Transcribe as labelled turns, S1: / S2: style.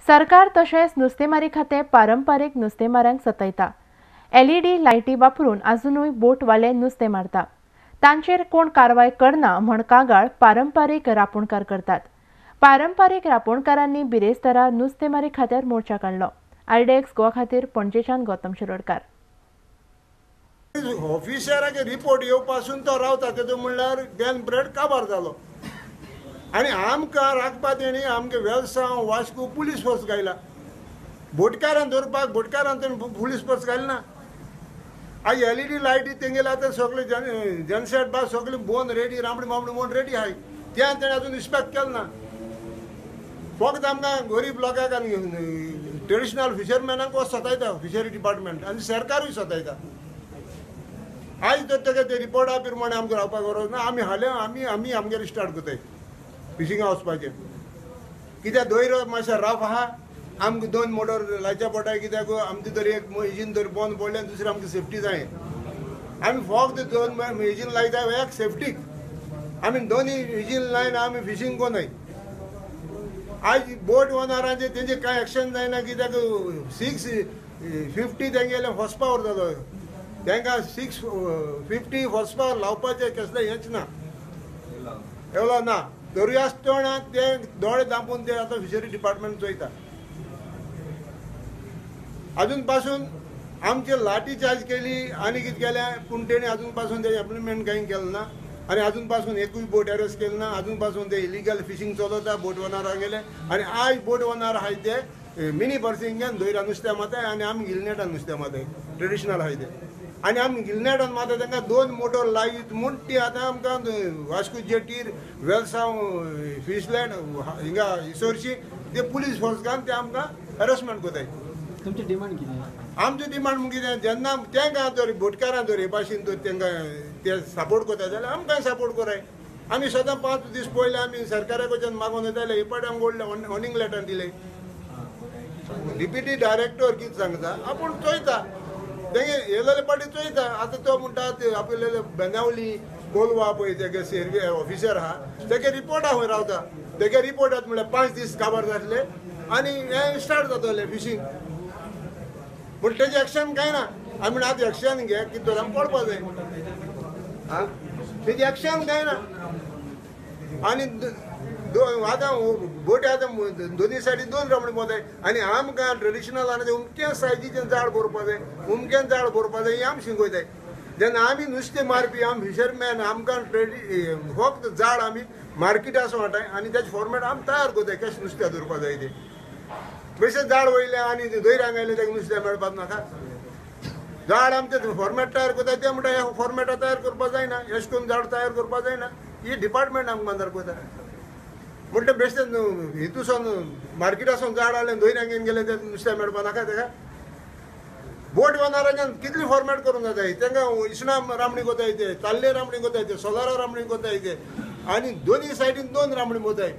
S1: सरकार तशेंच नुस्तेमारी खातें पारंपारीक नुस्तेमाऱ्यांक सतयता। एलईडी लायटी वापरून आजुनूय बोटवाले नुस्तें मारता। तांचेर कोण कारवाय करना म्हण कागाळ पारंपारीक रापोणकार करतात। पारंपारीक रापोणकारांनी बिरेस्तारा नुस्तेमारी खात्यार मोर्चा काडलो। आयडेक्स गोवा खातीर पणजेच्यान गौतम शिरोडकार।
S2: ऑफिसराक रिपोर्ट येवपासून तो रावता तेजो म्हणल्यार डॅन ब्रेड काबार जालो आनी आमकां राखपा तेणी आमगे वेलसांव वास्को पुलीस फोर्स घायला। बोटकारान धरपाक बोटकारान तेणी पुलीस फोर्स घायला ना। आयज एलईडी लायटी तेंगेले आतां सगळे जनसेट बा सगळे बोन रेडी रामडी मामडी बोन रेडी आहाय त्या तेणें अजून इन्स्पेक्ट केलें ना। फक्त आमकां गरीब लोकांक आनी ट्रेडिशनल फिशरमॅनांक सतायता फिशरी डिपार्टमेंट आनी सरकारूय सतायता। आयज तर तेका ते रिपोर्टा प्रमाणे आमकां रावपाक गरज ना। आमी हाल्यां आमी आमी आमगेर स्टार्ट करताय फिशिंगा वचपाचें कित्याक दोयरो मातशें रफ आहा। आमकां दोन मोटर लायच्या पडटा कित्याक आमची तर एक इंजीन तर बंद पडलें दुसरें आमकां सेफ्टी जाय। आमी फक्त दोन इंजीन लायता एक सेफ्टीक आमी दोनूय इंजीन लायन आमी फिशींग कोनाय। आयज बोट ओनरांचे तेंचे कांय एक्शन जायना कित्याक 650 तेंगेले हॉर्स पावर जालो तांकां 650 हॉर्स पावर लावपाचें कसलें हेंच ना येवलो ना। दर्या आसतना ते दोळे दांपून ते आतां फिशरी डिपार्टमेंट चोयता। अजून पासून आमचे लाठी चार्ज केली आनी कितें केलें पूण तेणी अजून पासून ते इम्प्लिमेंट कांय केलें ना आनी अजून पासून एकूय बोट अरेस्ट केलें ना। अजून पासून ते इलिगल फिशींग चलयता बोट ओनरांगेले आनी आयज बोट ओनर आहाय ते मिनी पर्सिंगान दोयरा नुस्तें मारताय आनी आमी गिलनेटान नुस्तें मारताय ट्रेडिशनल आहाय ते आनी आमी गिलनेटान मारता तांकां दोन मोटर लायत म्हूण ती आतां आमकां वास्को जेटीर वेलसांव फिशलँड हिंगा इसोरशी ते पुलीस फोर्स घालून ते आमकां हॅरसमेंट करताय।
S3: तुमची डिमांड कितें?
S2: आमची डिमांड म्हण कितें जेन्ना तांकां जर बोटकारां जर हे भाशेन जर तांकां ते सपोर्ट करता जाल्यार आमकां सपोर्ट कराय। आमी सदां 5 दीस पयले आमी सरकारा कडच्यान मागून येताले हे पाटी आमकां व्हडलें वॉर्निंग लेटर दिलें। डिप्युटी डायरेक्टर कितें सांगता आपूण चोयता तेंगे येयलेले पाटी चोयता। आतां तो म्हणटा ते आपले बेनावली कोलवा पळय तेगे सर्वे ऑफिसर आहा तेगे रिपोर्टा खंय रावता तेगे रिपोर्टात म्हणल्यार 5 दीस काबार जातले आनी हें स्टार्ट जातलें फिशींग पूण तेजें एक्शन कांय ना। आमी म्हणटा आतां एक्शन घे कितें तर आमकां पडपा जाय आं तेजें एक्शन कांय ना। आनी आतां बोटी आतां दोनी सायडीन दोन रामणी पोताय आनी आमकां ट्रेडिशनल आनी ते उमकें सायजीचें जाळ भरपा जाय उमकें जाळ भरपा जाय हें आमी शिकयताय। जेन्ना आमी नुस्तें मारपी आमी फिशरमॅन आमकां फक्त जाळ आमी मार्केटासून हाडटाय आनी तेजें फॉर्मेट आमी तयार करताय कशें नुस्तें दवरपा जाय तें बेशें जाळ वयलें आनी दोयरांक आयलें ताका नुस्तें मेळपाक नाका। जाळ आमचें फॉर्मेट तयार करता ते म्हणटा हें फॉर्मेटां तयार करपा जायना अशें करून जाळ तयार करपा जायना ही डिपार्टमेंट आमकां बांदार करता। म्हणटा बेश्टें हितूसून मार्केटासून जाळ हाडलें दोयरांक घेवन गेलें तें नुस्तें मेळपा नाका ताका। बोट ओनरांच्यान कितली फॉर्मेट करूंक जाता तांकां इसणा रामणी कोताय ते ताल्ले रामणी कोताय ते सोलारा रामणी कोताय ते आनी दोनी सायडीन दोन रामणी कोताय।